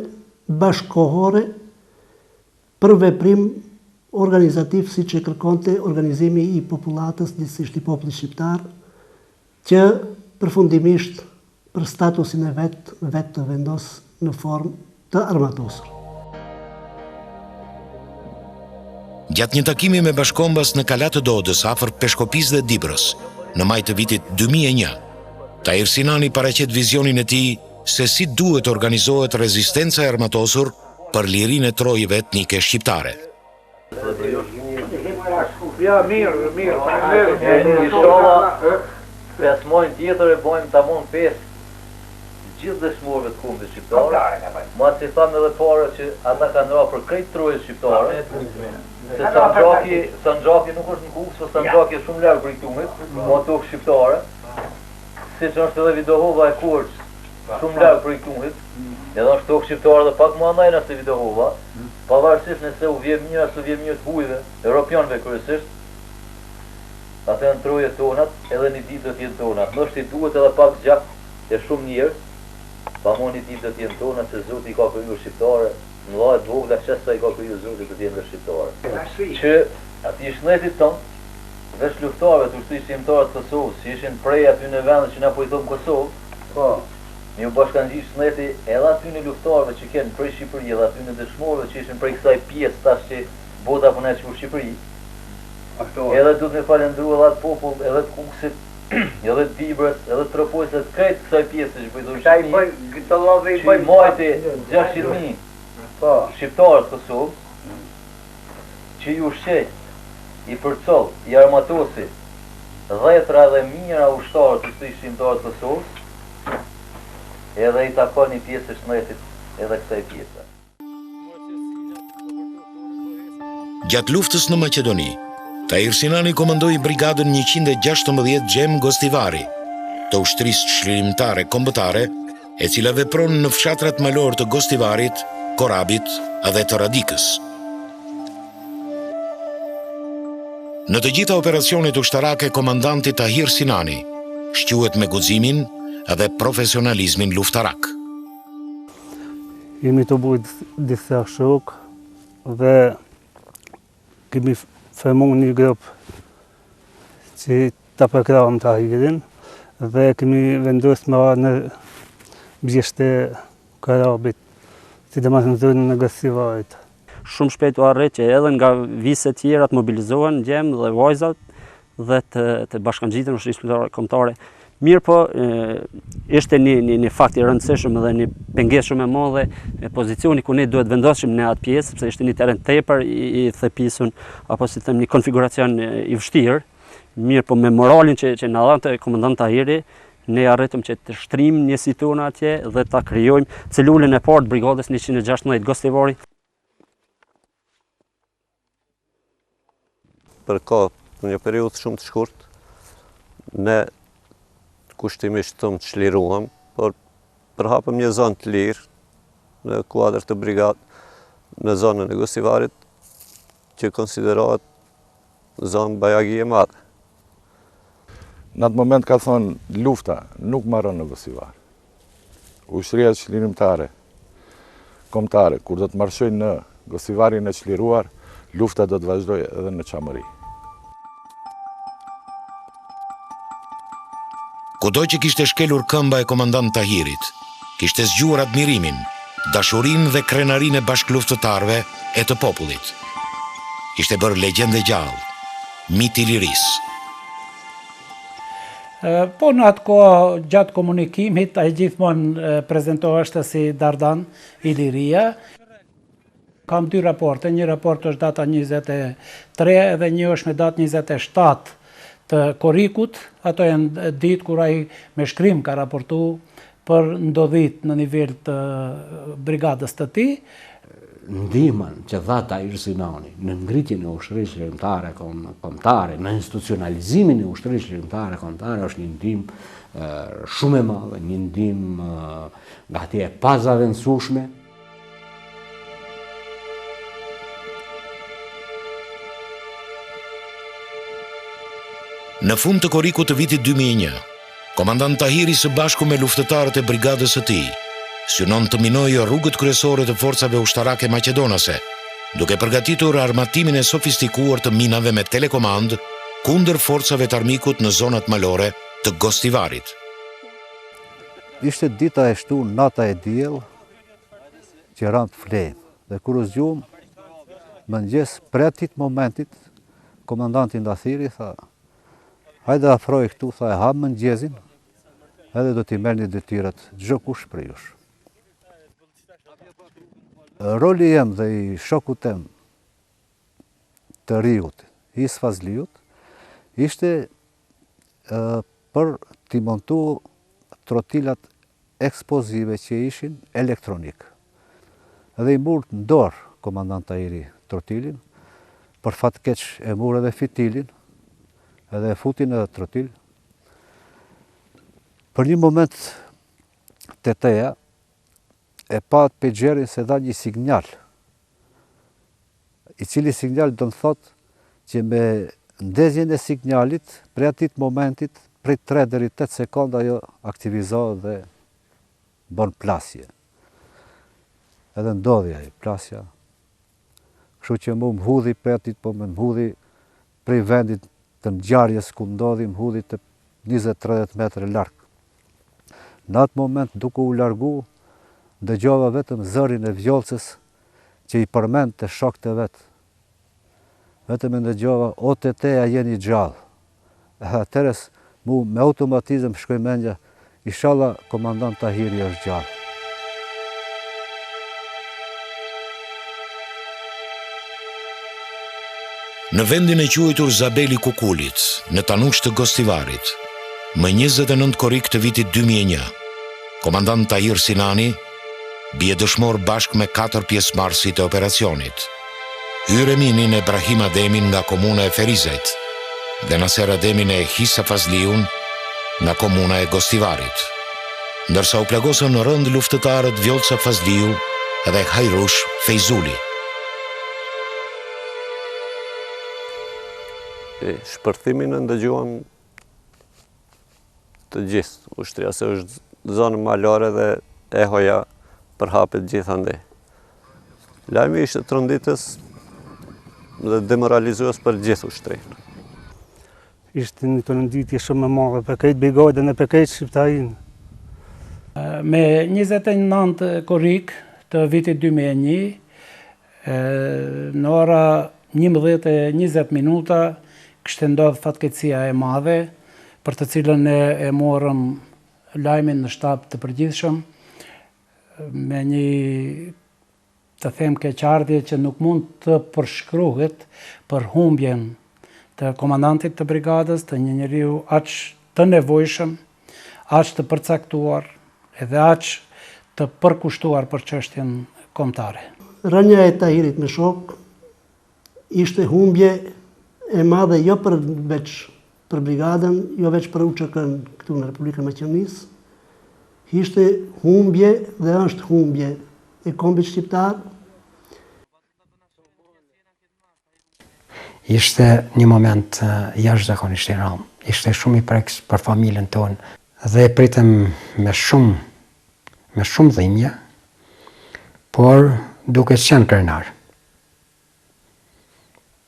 bashkëkohore për veprim organizativ siç e kërkonte organizimi i popullatës, gjithësisht i popullit shqiptar, që përfundimisht për statusin e vet, vetë të vendosë në formë të armatosur. Gjatë një takimi me bashkëkombas në Kala të Dodës, afër Peshkopisë dhe Dibrës, në maj të vitit 2001, Tahir Sinani paraqet vizionin e tij se si duhet të organizohet rezistenca e armatosur për lirinë e trojeve etnike shqiptare. Ja, mirë, mirë, faleminderit. Inshallah, pesë majin tjetër e bojmë tamam festë gjithë dëshmorëve të kombit shqiptar. Masi thamë edhe para që ata kanë ra për krejt trojet shqiptare. Se Sanxhaki, Sanxhaki nuk është në Kukës, po Sanxhaki është shumë larg prej këtuhit, po tokë shqiptare. Siç është edhe Vidohova e Korçës, shumë larg prej këtuhit, edhe është tokë shqiptare dhe pak më andajna se Vidohova, pavarësisht nëse u vjen mirë a s'u vjen mirë të hujve, europianëve kryesisht, ato janë trojet tonat, edhe një ditë do të jenë tonat. Ndoshta i duhet edhe pak gjak e shumë njerëz, pa mo një ditë do të jenë tonat se Zoti i ka kriju shqiptare, të mëdha e të vogla qe sa i ka kriju Zoti do të jenë dhe shqiptare. Që atij shnetit tonë, veç luftëtarëve të Ushtrisë Çlirimtare të Kosovës, që ishin prej atyne vende që na po i thomë Kosovë, po, me ju bashkangjit shneti edhe atyne luftëtarëve që kenë prej Shqipëri edhe atyne dëshmorëve që ishin prej kësaj pjesë tash që bota po na e qu Shqipëri. Edhe duhet me falendru edhe atë popull, edhe të Kukësit, edhe të Dibrës, edhe të Tropojës, edhe të krejt kësaj pjese që po i thonë Shqipëri, që i majti 600.000 po. shqiptarë të Kosovës, që i ushqej, i përcoll, i armatosi dhjetra dhe mijëra ushtarë të Ushtrisë Çlirimtare të Kosovës, edhe i takon një pjesë e shnetit edhe kësaj pjese. Gjatë luftës në Maqedoni, Tahir Sinani komandoi brigadën 116 Xhemë Gostivari të Ushtrisë Çlirimtare Kombëtare, e cila vepron në fshatrat malorë të Gostivarit. Korabit dhe të Radikës. Në të gjitha operacionet ushtarake komandanti Tahir Sinani shquhet me guximin dhe profesionalizmin luftarak. Jemi tubu disa shokë dhe kemi formu një grup që ta përkrahim Tahirin dhe kemi vendosë me ardhë në bjeshkët e Korabit, sidomos në zonën e Gostivarit. Shumë shpejt u arrit që edhe nga viset tjera të mobilizohen djem dhe vajzat dhe të, të bashkangjiten ushtrisë çlirimtare kombëtare. Mirëpo, ishte një, një, një fakt i rëndësishëm dhe një pengesë shumë e madhe e pozicioni ku ne duhet vendosshim në atë pjesë, sepse ishte një terren tepër i, i thepisun, apo si them një konfiguracion i vështirë. Mirëpo me moralin që, që na dhante komandant Tahiri, ne arritëm që të shtrijmë njësitë tona atje dhe ta krijojmë celulën e parë të brigadës 116 Gostivari. Për kohë, në një periudhë shumë të shkurt, ne kushtimisht të çliruam, por përhapëm një zonë të lirë në kuadër të brigadë në zonën e Gostivarit, që konsiderohet zonë bajagi e madhe. Në atë moment ka thonë lufta nuk maron në Gostivar. Ushtria çlirimtare kombëtare, kur do të marshojë në Gostivarin e çliruar, lufta do të vazhdojë edhe në Çamëri. Kudo që kishte shkelur këmba e komandant Tahirit, kishte zgjuar admirimin, dashurinë dhe krenarinë e bashkëluftëtarëve e të popullit. Ishte bërë legjendë e gjallë, mit i lirisë. Po në atë kohë, gjatë komunikimit, ai gjithmonë prezentoheshte si Dardan Iliria. Kam dy raporte, një raport është data 23 edhe një është me datë 27 të korrikut, ato janë ditë kur ai me shkrim ka raportu për ndodhitë në nivel të brigadës të tij. Ndihmën që dha Tahir Sinani në ngritjen e Ushtrisë Çlirimtare Kombëtare, në institucionalizimin e Ushtrisë Çlirimtare Kombëtare është një ndihmë shumë e madhe, një ndihmë gati e pazavendësueshme. Në fund të korrikut të vitit 2001, Komandant Tahiri së bashku me luftëtarët e brigadës së tij, synon të minojë rrugët kryesore të forcave ushtarake maqedonase, duke përgatitur armatimin e sofistikuar të minave me telekomandë kundër forcave të armikut në zonat malore të Gostivarit. Ishte dita e shtunë, nata e diell, që ramë të flejmë. Dhe kur u zgjuam, mëngjes, prej atij momentit, komandanti na thirri, tha, Hajde afrohu këtu, tha e hamë mëngjezin, edhe do t'i merrni detyrat çdokush prej jush. Roli jem dhe i shokut tem të riut, Is Fazliut, ishte për t'i montu trotilat eksplozive që ishin elektronik. Edhe i mur në dorë komandant Tahiri trotilin, për fat keq e mur edhe fitilin, edhe e futi në trotil. Për një moment teteja e pa pejxherin se dha një sinjal, i cili sinjal do të thotë që me ndezjen e sinjalit, prej atij momentit, prej 3 deri 8 sekonda ajo aktivizohet dhe bën plasje. Edhe ndodhi ajo plasja. Kështu që mu më hudhi prej atij moment, më hudhi prej vendit të ngjarjes ku ndodhi, më hudhi të 20-30 metre larg. Në atë moment duke u largu, dëgjova vetëm zërin e Vjollcës që i përmendte shokët e vet. Vetëm e ndëgjova, o tete a jeni gjallë. Edhe atëherë mu me automatizëm shkoi mendja, ishalla komandant Tahiri është gjallë. Në vendin e quajtur Zabeli i Kukulit, në Tanush të Gostivarit, më 29 korrik të vitit 2001, komandant Tahir Sinani bie dëshmor bashkë me katër pjesëmarrësit e operacionit, Yr Eminin e Brahim Ademin nga komuna e Ferizajt dhe Naser Ademin e Hisa Fazliun nga komuna e Gostivarit. Ndërsa u plagosën rëndë luftëtarët Vjollca Fazliu dhe Hajrush Fejzuli. Shpërthimin e ndëgjuam të gjithë, ushtria se është zonë malore dhe ehoja përhapet gjithandej. Lajmi ishte tronditës dhe demoralizues për gjithë ushtrinë. Ishte një tronditje shumë e madhe për krejt brigadën e për krejt shqiptarinë. Me 29 korrik të vitit 2001, në ora 11:20 minuta kishte ndodhë fatkeqësia e madhe, për të cilën ne e morëm lajmin në shtab të përgjithshëm, me një të them keqardhje që nuk mund të përshkruhet për humbjen të komandantit të brigadës, të një njeriu aq të nevojshëm, aq të përcaktuar edhe aq të përkushtuar për çështjen kombëtare. Rënia e Tahirit me shokë ishte humbje e madhe jo për veç për brigadën, jo veç për UÇK-në këtu në Republikën e Maqedonisë, ishte humbje dhe është humbje e kombit shqiptar. Ishte një moment jashtëzakonisht i rëndë. Ishte shumë i prekës për familjen tonë dhe e pritëm me shumë me shumë dhimbje, por duke qenë krenar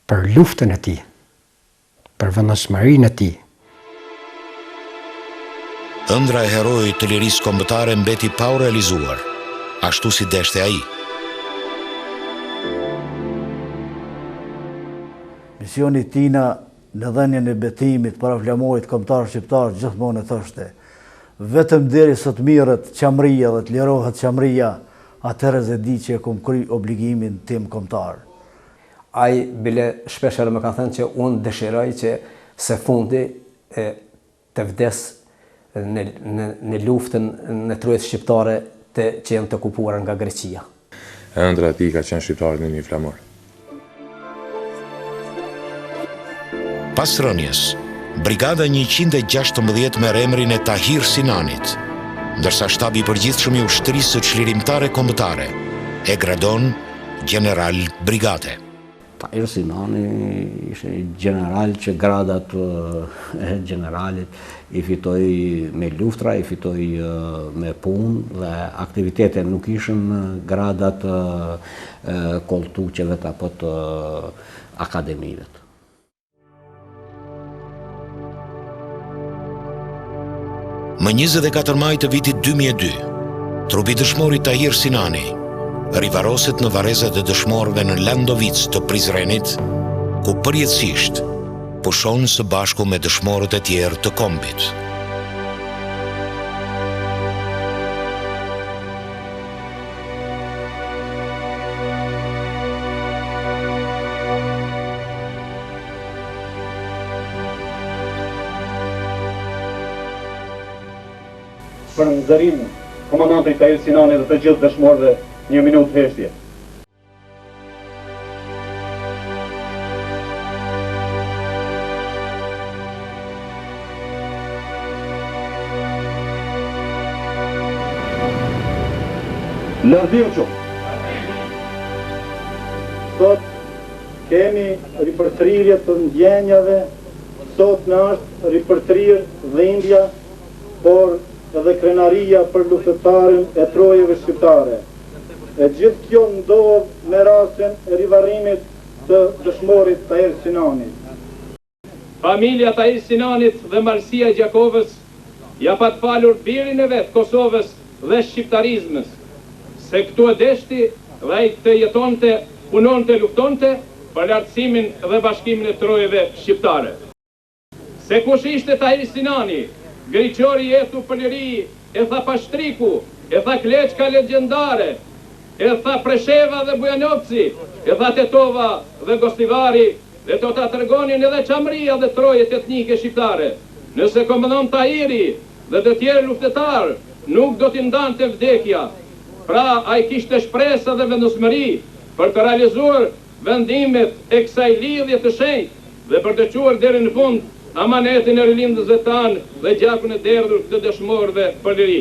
për luftën e tij, për vendosmërinë e tij. Ëndrra e heroit të lirisë kombëtare mbeti pa u realizuar, ashtu si deshte ai. Misioni i tina në dhënien e betimit para flamurit kombëtar shqiptar gjithmonë e thoshte, Vetëm derisa të mirret Çamëria dhe të lirohet Çamëria, atëherë e di që e kom kry obligimin tim kombëtar. Ai bile shpesh herë më ka thënë që unë dëshiroj që së fundi e, të vdes në, në, në luftën në trojet shqiptare të, që janë të okupuara nga Greqia. Ëndrra e tij ka qenë shqiptarët në një flamur. Pas rënies, Brigada 116 merr emrin e Tahir Sinanit, ndërsa Shtabi i Përgjithshëm i Ushtrisë Çlirimtare Kombëtare e gradon Gjeneral Brigade. Tahir Sinani ishte një gjeneral që gradat e gjeneralit i fitoi me luftra, i fitoi me punë dhe aktivitete, nuk ishin gradat e kolltuqeve apo të akademive. Më 24 maj të vitit 2002, trupi i dëshmorit Tahir Sinani rivarroset në varrezat e dëshmorëve në Landovicë të Prizrenit, ku përjetësisht pushon së bashku me dëshmorët e tjerë të kombit. Për nderim komandantit Tahir Sinani dhe të gjithë dëshmorëve një minutë heshtje. Lavdi u qoftë. Sot kemi ripërtrirje të ndjenjave, sot na është ripërtrirë dhimbja, por edhe krenaria për luftëtarin e trojeve shqiptare. E gjithë kjo ndodh me rastin e rivarrimit të dëshmorit Tahir Sinanit. Familja Tahir Sinanit dhe Malësia e Gjakovës ia pat falur birin e vet Kosovës dhe shqiptarizmës, se këtu e deshti dhe ai të jetonte, punonte e luftonte për lartësimin dhe bashkimin e trojeve shqiptare. Se kush ishte Tahir Sinani, grejqori i etur për liri, e tha Pashtriku, e tha Kleçka legjendare, e tha Presheva dhe Bujanovci, e tha Tetova dhe Gostivari, dhe do ta tregonin edhe Çamëria dhe trojet etnike shqiptare, nëse komandant Tahiri dhe të tjerë luftëtarë nuk do t'i ndante vdekja. Pra, ai kishte shpresa dhe vendosmëri për të realizuar vendimet e kësaj lidhje të shenjtë dhe për të çuar deri në fund amanetin e rilindësve tanë dhe gjakun e derdhur të dëshmorëve për liri.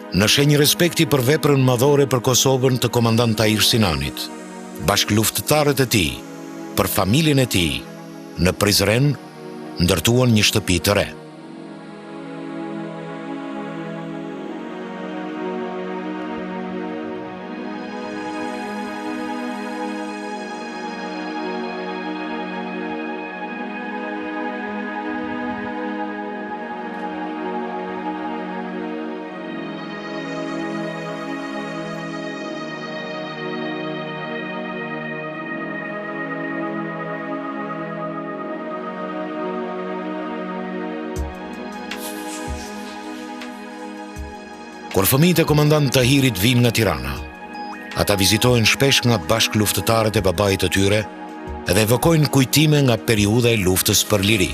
Në shenjë respekti për veprën madhore për Kosovën të komandant Tahir Sinanit, bashkëluftëtarët e tij, për familjen e tij, në Prizren ndërtuan një shtëpi të re. Kur fëmijët e komandant Tahirit vijnë nga Tirana, ata vizitohen shpesh nga bashkëluftëtarët e babait të tyre dhe evokojnë kujtime nga periudha e luftës për liri.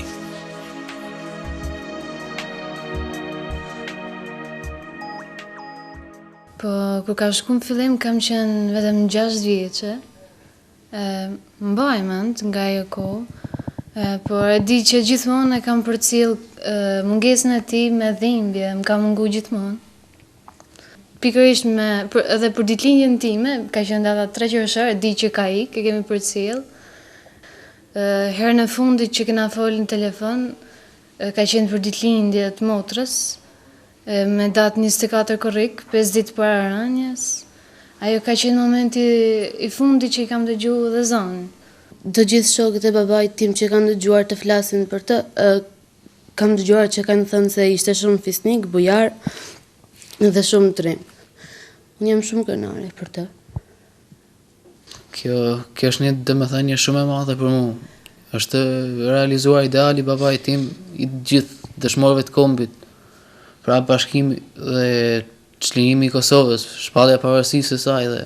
Po, kur ka shku në fillim, kam qenë vetëm 6 vjeçe, e, mbaj mend nga ajo kohë, e, por e di që gjithmonë e kam përcjell mungesën e tij me dhimbje, më ka mungu gjithmonë. Pikërisht me, për, edhe për ditëlindjen time, ka qenë data 3 qershor, e di që ka ik, e kemi përcjell. Herën e fundit që kena folë në telefon, ka qenë për ditëlindje të motrës, me datë 24 korrik, 5 ditë para rënies. Ajo ka qenë momenti i fundit që i kam dëgju dhe zanin. Të gjithë shokët e babait tim që kam dëgjuar të flasin për të, kam dëgjuar që kanë thënë se ishte shumë fisnik, bujar dhe shumë trim. Unë jam shumë krenare për të. Kjo, kjo është një domethënie shumë e madhe për mu. Është realizuar ideali i babait tim, i gjithë dëshmorëve të kombit. Pra bashkimi dhe çlirimi i Kosovës, shpallja e pavarësisë së saj dhe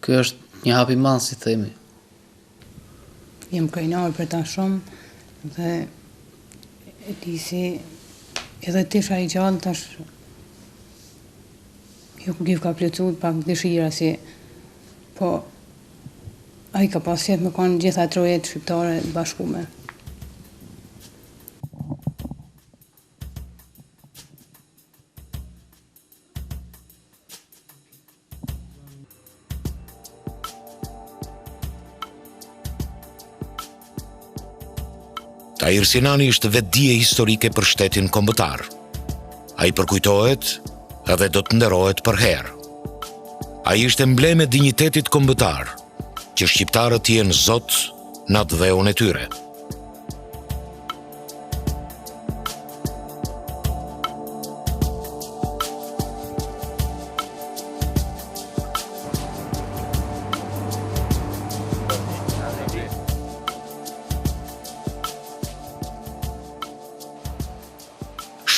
Ky është një hap i madh, si themi. Jam krenar për ta shumë dhe e di si edhe t'ish ai gjallë tash ju, ju ka plotësu pak dëshira si po ai ka pas qef me kanë gjitha trojet shqiptare të bashkume. Tahir Sinani është vetëdije historike për shtetin kombëtar. Ai përkujtohet dhe do të nderohet përherë. Ai është emblemë e dinjitetit kombëtar, që shqiptarët të jenë zot në atdheun e tyre.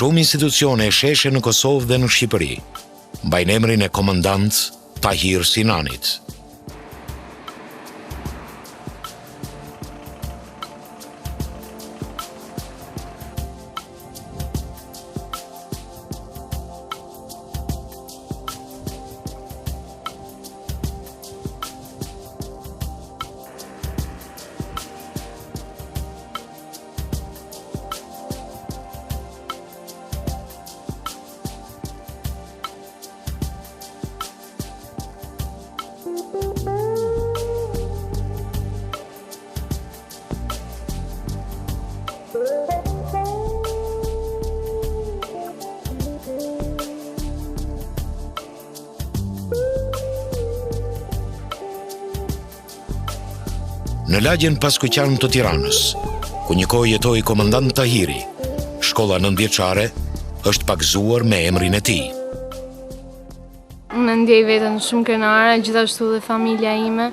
Shumë institucione e sheshe në Kosovë dhe në Shqipëri mbajnë emrin e komandant Tahir Sinanit. Në lagjen Paskuqan të Tiranës, ku një kohë jetoi komandant Tahiri, shkolla nëntëvjeçare është pagëzuar me emrin e tij. Unë e ndjej veten shumë krenare, gjithashtu dhe familja ime.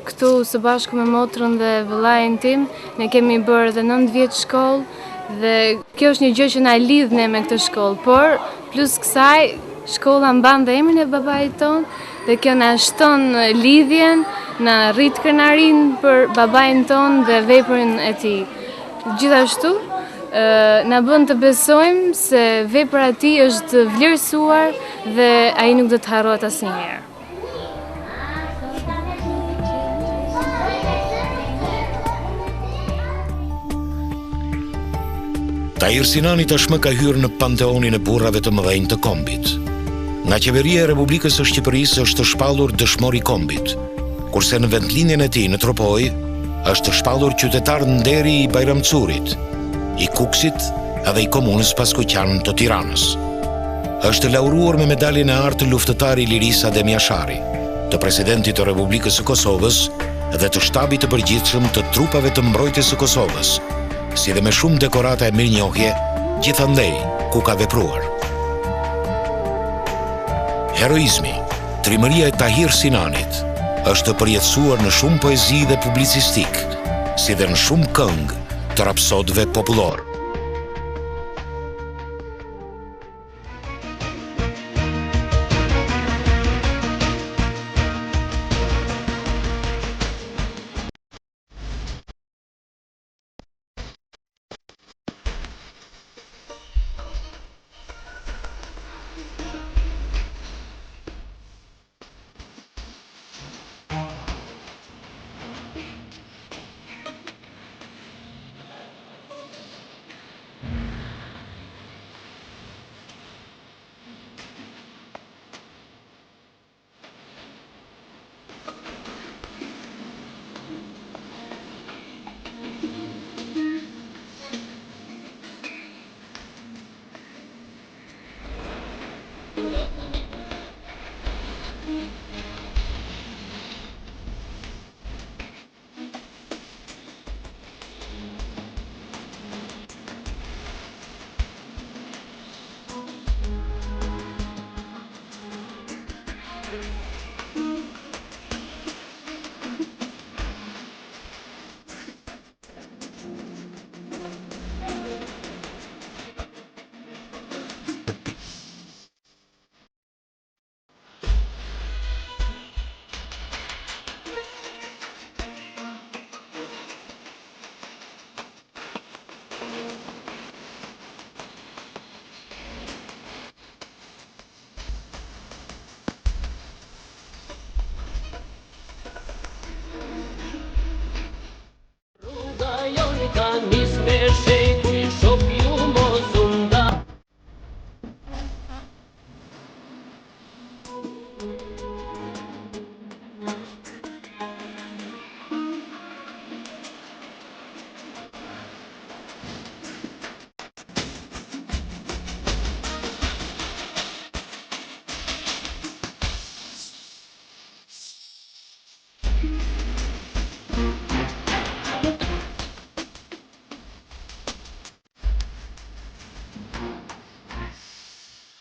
Këtu së bashku me motrën dhe vëllain tim, ne kemi bërë edhe 9 vjet shkollë dhe kjo është një gjë që na lidh ne me këtë shkollë, por plus kësaj shkolla mban dhe emrin e babait tonë dhe kjo na shton lidhjen, na rrit krenarinë për babain tonë dhe veprën e tij. Gjithashtu, na bën të besojmë se vepra e tij është vlerësuar dhe ai nuk do të harrohet asnjëherë. Tahir Sinani tashmë ka hyrë në panteonin e burrave të mëdhenj të kombit. Nga qeveria e Republikës së Shqipërisë është shpallur dëshmor i kombit, kurse në vendlindjen e tij në Tropojë është shpallur qytetar nderi i Bajram Currit, i Kukësit dhe i komunës Paskuqan të Tiranës. Është lauruar me medaljen e artë Luftëtar i Lirisë Adem Jashari, të Presidentit të Republikës së Kosovës dhe të Shtabit të Përgjithshëm të Trupave të Mbrojtjes së Kosovës, si dhe me shumë dekorata e mirënjohje gjithandej ku ka vepruar. Heroizmi, trimëria e Tahir Sinanit është përjetësuar në shumë poezi dhe publicistikë, si dhe në shumë këngë të rapsodëve popullorë.